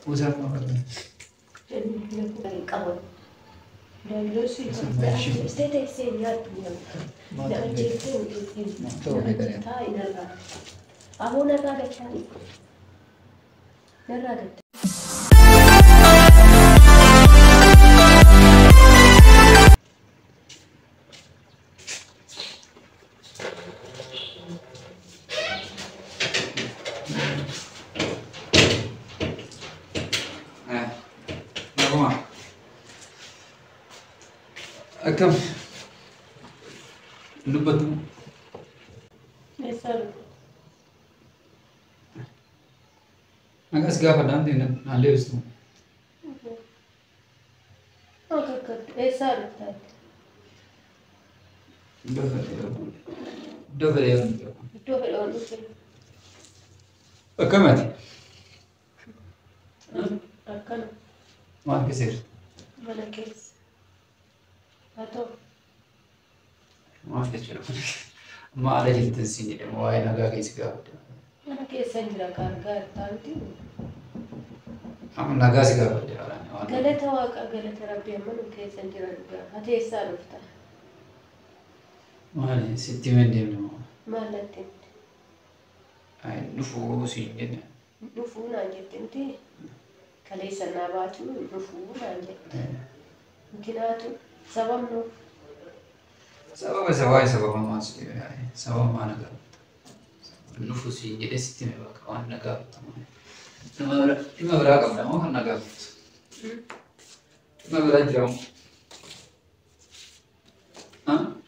Usaa maal? Qabu. Teessee teessee nyaattu nama jettee taa'e narraa. Aboo narraa gachaa narraa gachaa. Naguma. Akkam? Dubbattu. Eessaa dhufu? Nagaa si gaafadha wanti naan deebistu. Akka akka eessaa dhuftaa? Iddoo fedhe yoo iddoo fedhe yoo Iddoo fedhe waan dhufe. Akkam ati? Akkana Maal keessa jirta? Mana keessa. Haa ta'u. Maal jechuudha kun? Amma ala jirtan siin jedhama waa'ee nagaa keessa gaafadha. Mana keessa hin jira ka argaa jirtaa miti. Amma nagaa si gaafadha waan. Galata Waaqaa, galata Rabbii, amma nu keessa hin jira dhugaa. Ati eessaa dhufta? Maali sitti himee hin deemne moo? Maal natti himte? Ay, dhufuu siin jenne. Dhufuu naan jette miti. Kaleessa naa baatu dhufuu naan jette. Mukinaatu sababnu Sababa isa waa'ee sababa maal si sababa maal na gaafatta? Dhufuu siin jedhee sitti hime bakka waan na gaafatta maali? Dhimma biraa qabda moo kan na gaafattu? Dhimma biraa jira moo?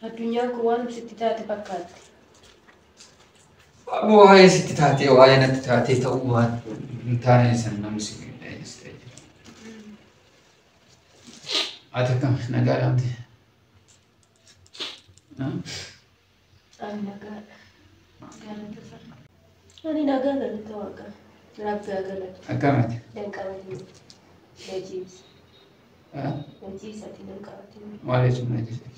Addunyaan kun waan sitti taate fakkaatti. Amma waa'ee sitti taatee waa'ee natti taatee ta'uu waan hin taane san namni si eenyus ta'e jira. Ati akkam, nagaadhaa miti? Ani nagaadha. Galata isaa. Ani nagaa, galata Waaqaa. Rabbi haa galatu. Akkam ati? Nan qabatin. Na ciibsa. Na ciibsati nan qabatin. Maal jechuun na jechuudha?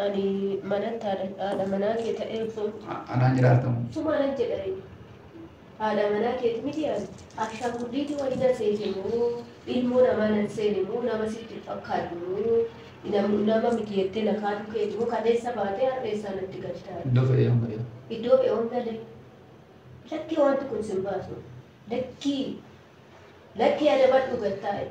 Ani manatti haadha manaa kee ta'ee osoo Anaan jiraatamu. Suma nan jedha haadha manaa keeti miti ani ashaangulliitii waliin na seete moo ilmoo namaa nan seene moo nama sitti fakkaatu moo nama miti jettee na kaadhu keeti moo kaleessa baatee har'eessaa natti galtaa? Iddoo fedhe yoon galee. Iddoo fe'oon galee. Lakkii, wanti kun sin baasu. Lakkii, lakkii, adabadhu gattaa'e.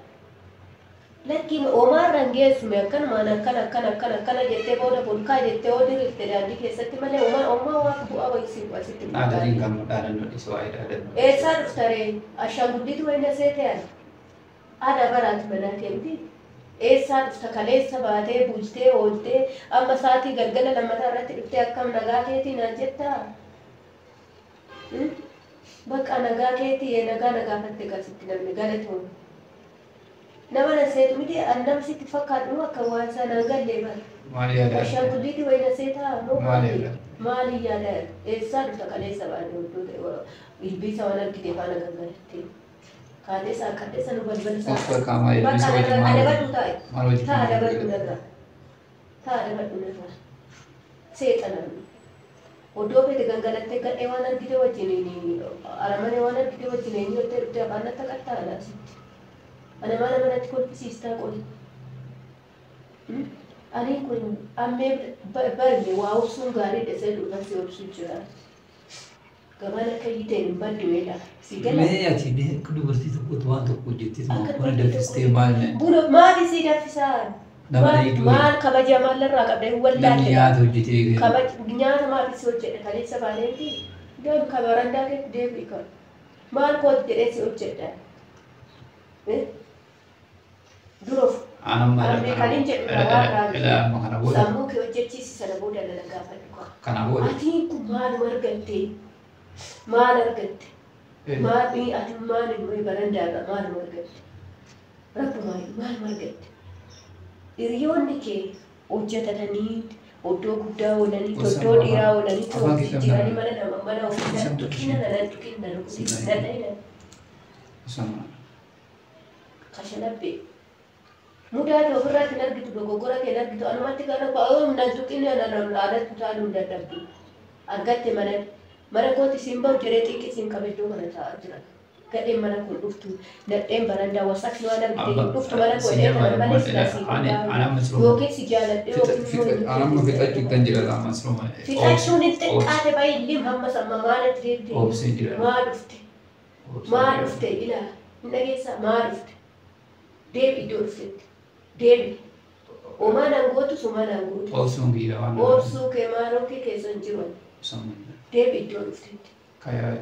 Lakkii, homaarra hin geessume akkanumaan akkana akkana akkana akkana jettee booda bolkaa jettee oo diriirte daandii keessatti malee homaa homaa waan bu'aa wayii si asitti Dhaadaniin kan dhaadannoo dhiisu waa'ee dhaadannoo. Eessaa dhuftaree? Ashaangulliitu wayina seete ani. Haadha baraati manaa keemti. Eessaa dhufta? Kaleessa baatee bultee ooltee amma sa'aatii galgala lammataa irratti dhuftee akkam, nagaa keetii naan jettaa? Bakka nagaa keetii nagaa na gaafatte qasitti namni galatoon. Nama na seetu miti, an nama sitti fakkaatu akka waan isaa naan gallee bara. Maal yaada? Ashaangulliitii wayina seetaa moo? Maal yaada? Maali yaada? Eessaa dhufta kaleessa baatee oddoo ilbiisa waan argite faana gangalattee? Kaateessa akkadheessa nu balbala isaa. Of qaamaa ilbiisa Bakka wajjin maal adabadhu taa'e. Maal wajjin? Taa adabadhu narraa. Taa adabadhu narraa. Seexana. Oddoo feete gangalattee gadhee waan argite wajjin, aramane waan argite wajjin eenyu jettee dhuftee afaan natti qaxxaala asitti. Ana maal manatti kolfisiistaa qoli? Ani kun ammee barme waa obsuun gaariidha isa dhugan si obsuu jira. Gabaan akka hiiteen hin baddu eela. Si gala. Mee ati mee akka dubartii tokkotti waan tokko hojjettee Akka buna dubartii danfistee tokkotti. maal Buna maali sii danfisaa? Nama Maal dhiiduu maal kabaja maalirraa qabda hin namni wallaalle. nyaata hojjetee Kabaja nyaata maal si hojjedha kaleessa baaneeti? Deebi ka barandaa keetti deebi ka. Maal kooti jedhee si hojjedha? Eh? Duroof Anamma Ammee kan hin jedhu waan raawwatu. amma kana booda Sammuu kee hojjechiisi, sana booda na gaafadhu kaa. Kana booda Atiin kun maaluma argatte? Maal argatte? Maal ati maal barandaadha maaluma argatte? Rabbumaa maaluma argatte? Hiriyoonni kee hojjetatanii oddoo guddaa oolanii, oddoo dhiiraa oolanii, Afaan kee jijjiiranii mana nama mana ofii nan tuqina, nan tuqina, nan rukutina, nan dhayina. Osoo Kashalabbee. Mudaa kee ofirraatti hin argitu, dogoggora kee hin argitu, anumatti kana ba'oo nan tuqina, nan alatti utaaluu hin dadhabdu. Argatte mana mana kooti siin bahu jedhee xiqqi siin qabe iddoo kana taa'aa jira. Gadheen mana kun dhuftu nadheen barandaa wasakni waan argite dhuftu mana koo dhee kana malee silaa siif hin gaafatu. Yookiin si jaaladhee yookiin immoo Anamma fixachuuttan jira lama siruma. Fixachuun hin xiqqaate baay'illee hamma samma maalatti deemte? Obseen jira. Maa dhufte? Maa dhufte ilaa hin dhageessaa maa dhufte? Deebi iddoo dhuftetti. Deebi. Homaa naan gootus homaa naan gootu. Obsuun kiyya waan. Obsuu kee maaloo kee keessa hin jiru. Deebi iddoo dhuftetti. Kayaa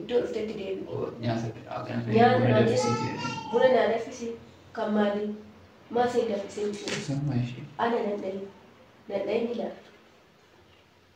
Iddoo dhuftetti deebi. Nyaata Nyaata buna naan danfisiiti. Buna naa danfisi. Kan maalii? Maa siin danfisee jiru? Sama ishee. Ana nan dhahin. Nan dhahin ilaa.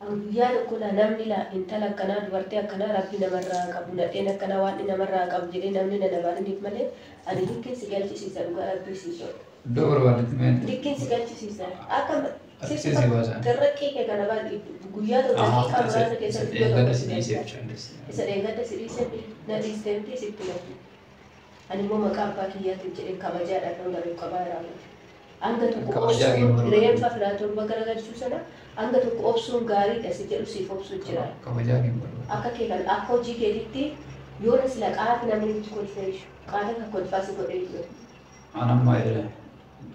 An guyyaa tokko laa namni laa intala akkanaa dubartii akkanaa rabbi namarraa qabu nadheen akkanaa waan namarraa qabu jedhee namni na dabalaniif malee ani likkiin si galchisiisa dhugaa rabbii si soda. Iddoo barbaadetti mee Likkiin si galchisiisa. Akka Arsee si baasa. Tirraqqii kee kana baal guyyaa tokko daqiiqaa muraasa keessatti iddoo Dheengadda tokko si si dhiisee galcha. bishaan deesse. Isa dheengadda si dhiisee na dhiistee miti sitti galchu. Ani immoo maqaa abbaa kiyyaatiin jedhee kabajaadhaan kan galu qabaa raawwate. Hanga tokko Kabajaa kee obsuun barbaadu. reenfa filaa torba garagalchuu sana hanga tokko obsuun gaariidha si jedhu siif obsuu jira. Kabajaa kee barbaadu. Akka kee kan akka hojii keetitti yoo na sila qaata namni itti kolfee jiru qaata kan kolfaa si godhee jiru. Anamma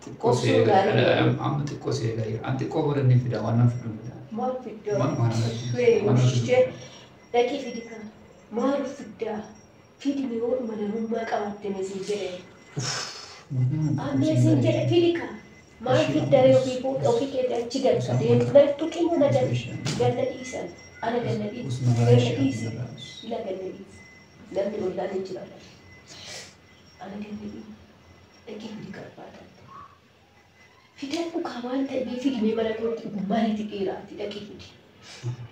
xiqqoo si Obsuun gaariidha. amma xiqqoo si eegale. An xiqqoo booda ni fida waan nan fidu fida. Maal fiddaa? Waan waan Wee ishee dhaqii fidi kan maal fiddaa? Fidi mee yoodhuma namummaa qabaatte mee siin jedhee. Ammee siin jedhe fidi kan maal fiddaa ree ofii ofii keetii achi galcha deemtu na tuqina na ganna dhiisan ana ganna dhiisi ganna dhiisi ila ganna dhiisi namni ollaan hin jira ana ganna dhiisi dhaqii fidi kan baatan. Fidadhu kaa waan ta'e mee fidi mee mana kootti dhugummaaniiti dhiiraati dhaqii fidi.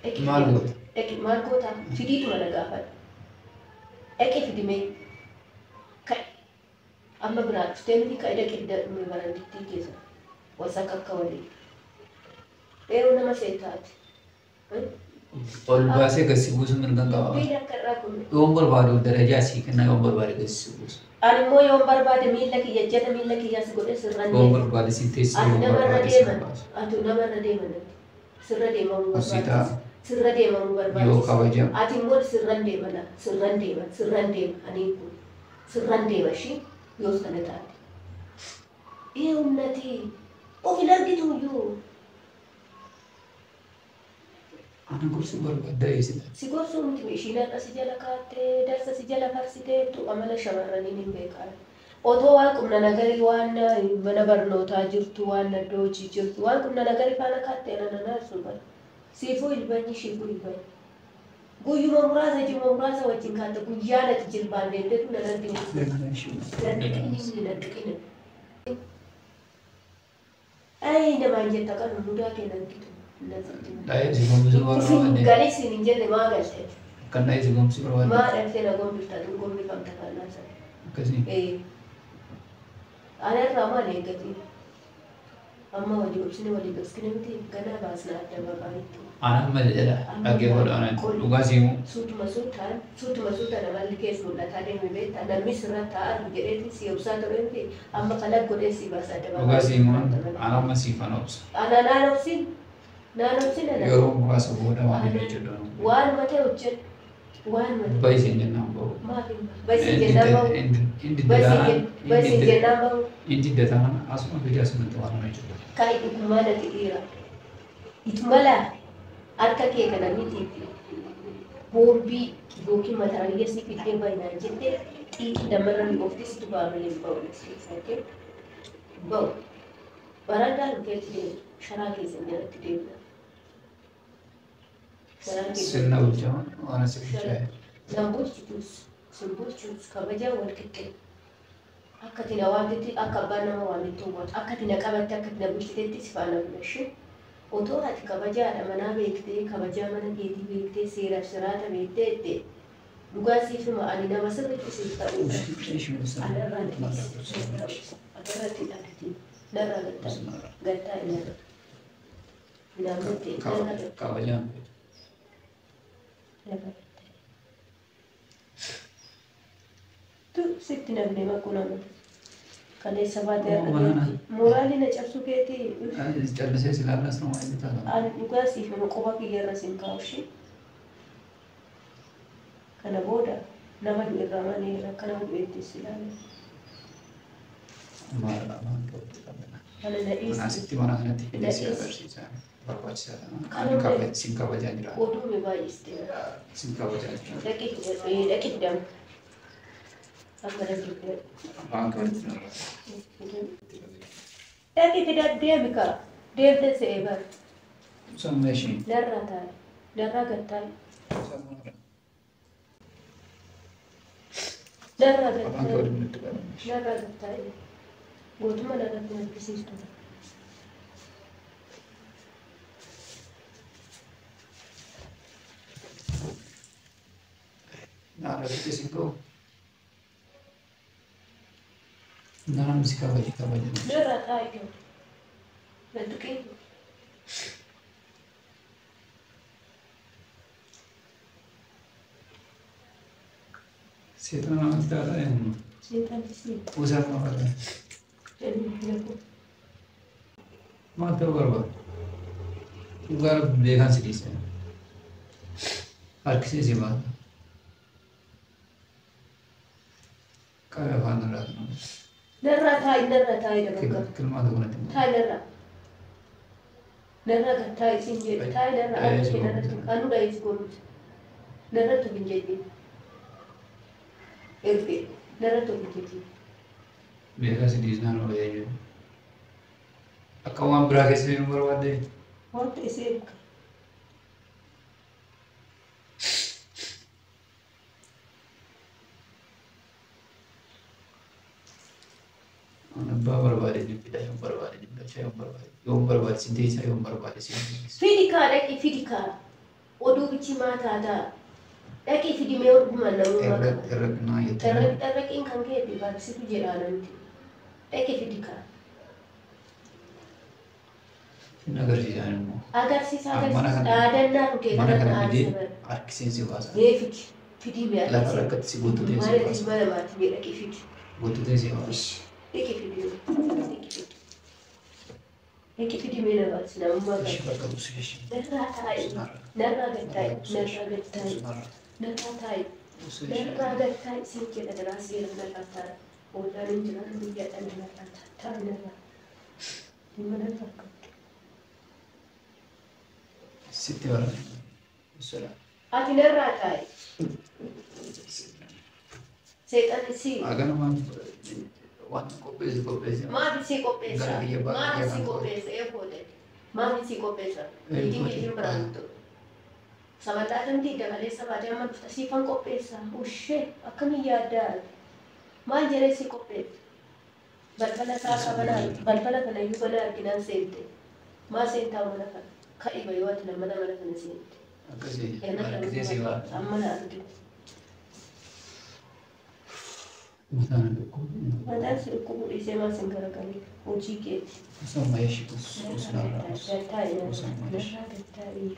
Dhaqii Maal fidi. goota? Dhaqii maal goota? Fidiituma na gaafadhu. Dhaqii fidi mee. Ka'i. Amma biraa dhuftee miti ka'i dhaqii fidadhu mee barandittii keessa. Wasaq akka walii. Yeroo nama seetaati. Ol baasee gad si buusu mirga qaba. Miila akka irraa kun. Yoon barbaadu darajaa sii kenna yoon barbaade gad si buusu. Ani immoo yoon barbaade miila kiyya jala miila kiyyaa si godhee sirran Yoon deema. barbaade si teessisa Ati yoon namarra barbaade si deeman. baasu. Ati namarra deeman. Sirra deemamuu Hojjetaa barbaachisa. Sirra deemamuu yoo barbaachisa. kabaja Ati immoo sirran deema la. Sirran deema. Sirran deema. Ani kun sirran deema ishii yoos kana taate. Ee humnati of hin argitu iyyuu. Ana gorsuu barbaadda eessita. Si gorsuu miti ishiin har'a si jala kaattee darsa si jala farsiteettu amala shamarraniin hin beekan. Otoo waan qubna nagarii waan mana barnootaa jirtu waan iddoo hojii jirtu waan qubna nagarii faana kaattee ana nana sun bara. Siifuu ilbanyi shiifuu ilbanyi. Guyyuma muraasa jima muraasa wajjin kaatte guyyaa nati jilbaan deemteetu nan arginu. Nan dhiqini nan dhiqini. Ay namaan jetta kan mudaa kee nan gitu. Nan sitti. Dhahee si gombisuu Ufin barbaadde. galee siin hin jenne maa galte? Kan dhahee si gombisuu barbaadde. Maa dhaltee na gombifta tun gombifamta kannaa sana. Akkasii. Ee. Ana irraa maal eeggati? Amma walii obsine walii dhoskine miti ganaa baasna adda baqaanitti. Ana amma jedha dhaggeeffadhu ana dhugaa siimu. Suutuma suutaan suutuma suutaan amalli kees mul'ataa deeme beektaa namni sirra taa'aa jedheeti si obsaa ture miti amma kana godhee si baasa adda Dhugaa siimu ana amma siifan obsa. Ana naan obsin naan obsin ana. Yeroo muraasa booda waan hin hojjedhu. Waan matee hojjedhu waan matee. Baay'iseen jennaan bahu. Maaf hin baay'iseen jennaan bahu. Inni Baay'iseen jennaan bahu. Inni dataan asuma fidee asumatti waan hojjedhu. Ka'i dhugumaa natti dhiira. Itumala harka kee kana miti boombii yookiin mataraayyee si fiddee baay'inaan jettee xiiqii namarra ni oofti situ baamalee hin ba'u nasi ba'u. Barandaan dhufeetti deemu sharaa keessa jalatti deemna. Sharaa keessa. Sirna bulchaa waan asi bulchaa. Nan bulchitus sin bulchus kabajaa wal qixxee. Akka ati na waamtetti akka abbaan nama waamtetti hubatu akka ati na qabatte akka ati na bulchitetti si faana bulashee. Otoo ati kabajaadha manaa beektee kabajaa mana keetii beektee seeraaf siraata beektee jette dhugaa siif hima ani nama sirriitti siif ta'uudha. Anarraa dhiisi. Anarratti dhaabbatiin narraa gattaa gattaa narra. Naannootti narraa gattaa. Kabajaan. Narraa gattaa. Tu sitti namni maquu nama. Kaleessa baatee harka keetti. Moraalii na cabsuu keetii. Callisee silaallas nama inni taata. Ani dhugaa siif hima quba kiyyarra siin kaa'u ishee. Kana booda Nama du'e irraa malee akka nama du'eetti si ilaale. Maal afaan qabatti qabna. Kana na dhiisi. Asitti mana kanatti fidee si agarsiisa. Barbaachisaadha. Ani kabaja sin kabajaa jira. Oduu mi baay'istee. Sin kabajaa jira. Dhaqii fidadhu. Dhaqii fidamu. Amma dhaqii fidadhu. Afaan qabatti narraa. Dhaqii fidadhu deemi kaa. Deemtee se'ee bara. Sammee ishee. Narraa taa'e. Narraa gad taa'e. Narraa gad Afaan taa'e. qabatti nutti qabame. Narraa gad taa'e. Gootummaa narratti na argisiistu. Naarratti sin ga'u. Namni si kabaje kabaje. Narraa taa'e jiru. Na tuqee. Seetana namatti taataa eenyu? Seetaan si. Kuusaa nama barbaada. Jedhu lakkoo. Maal ta'uu barbaada? Dhugaa beekaan si dhiise. Harkisee si baata. Qabe afaan irraa kana. Narraa taa'i narraa taa'i dabakka. Kilmaa tokko natti himu. Taa'i narraa. Narraa gad taa'i siin jedhe. Taa'i narraa harka kee narratti anu dha'ee si goomisa. Narratti of hin jedhin. Erbe narratti of hin jedhin. Beekaa si dhiisnaan ol eenyu. Akka waan biraa keessa deemuu barbaadde. Wanta isee erga. Abbaa barbaade jibbidha yoon barbaade jibbachaa yoon barbaade yoon barbaade si deessaa yoon barbaade si deessaa. Fidi kaa dhaqi fidi kaa. Oduu bichimaa taataa. Dhaqi fidi mee oduma namummaa qaba. Irra naa jettee. Xarraqiin kan keeti baabsitu jedhaa namti. Dhaqi fidi kaa. Sin agarsiisan immoo. Agarsiisa Mana agarsiisa. kana- Dhaadannaa dhugee Mana kanatti kana fidee aarsa bara. harkisee si baasa. Mee fidi. Fidii mee Lafa harkisee. rakkatti si guuttutee si Mana baasa. mana maatii mee dhaqi fidi. Guuttutee si baasa. Dhaqi fidi. Dhaqi fidi. Dhaqi fidi mee na baasi namummaa Ishee qaba. bakka buusu ishee. Narraa taa'i. Narraa gad taa'i. Narraa gad taa'i. Narraa taa'i. Narraa gad taa'i siin jedha daraa seera narraa taa'i. Ollaan hin jiran biyya dhala narraa taa'i. Taa'i narraa. Dhimma narraa qabdu. Sitti barame. Sola. Ati narraa taa'i. Seexanni si. Haganumaan waan qopheesse qopheesse. Maaf si qopheessa? Gara biyya ba'a- Maaf biyya si kan qopheessa? Eebboote. Maaf si qopheessa? Eebboote. Niitiin keetiin biraan dhuftu. Sabadaa damtii dabalee sabaadee amma dhufta siifan qopheessa. Ushee akkamiin yaaddaa? Maal jedhee si qopheessa? Balbala isaa qabanaa balbala kana iyyuu banaa arginaan seente. Maa seentaa mana kana? Ka'i yoo ati mana mana kana seente. Akkasii harkisee si baasa. Amma na argite. Mataan dhukkubu. Mataan si dhukkubu dhiisee maa sin garagalee? Hojii keeti. Osoo ishee usnarraa. Narraa gad taa'i.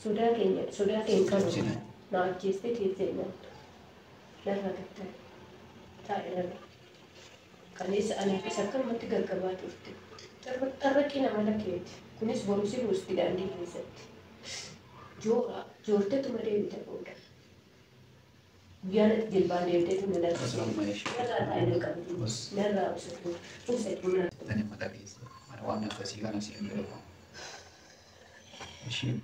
Sodaa keenya sodaa keenya qabu. Na ajjeestee teessee nyaattu. Narraa gad taa'i. Taa'i narraa. Kaleessa anaafis akkanumatti gaggabaa turte. Xarraqii nama lakeeti. Kunis boru si buusti daandii keessatti. Joora joorteetuma deebite booda. Guyyaan ati jilbaan deemteetu na Osoo darbe. ishee. Narraa taa'i na qabdi. Narraa usatu. Usatu narraa. Tani mataa keessa. Mana waan akkasii kana si hin beeku. Ishee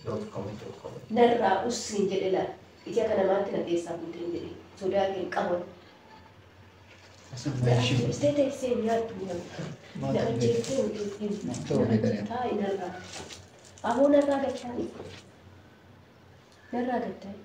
yoo kabaja yoo kabaja. Narraa ussiin jedhe laal. Ija kana maatti na keessaa fuuteen jedhe. Sodaa kee hin qaban. Osoo ishee. Ajjeestee teessee nyaattu. Maal Na ta'uu ajjeestee hin Maal ta'uu beekta? Taa'i narraa. Aboo narraa gad taa'i. Narraa gad taa'i.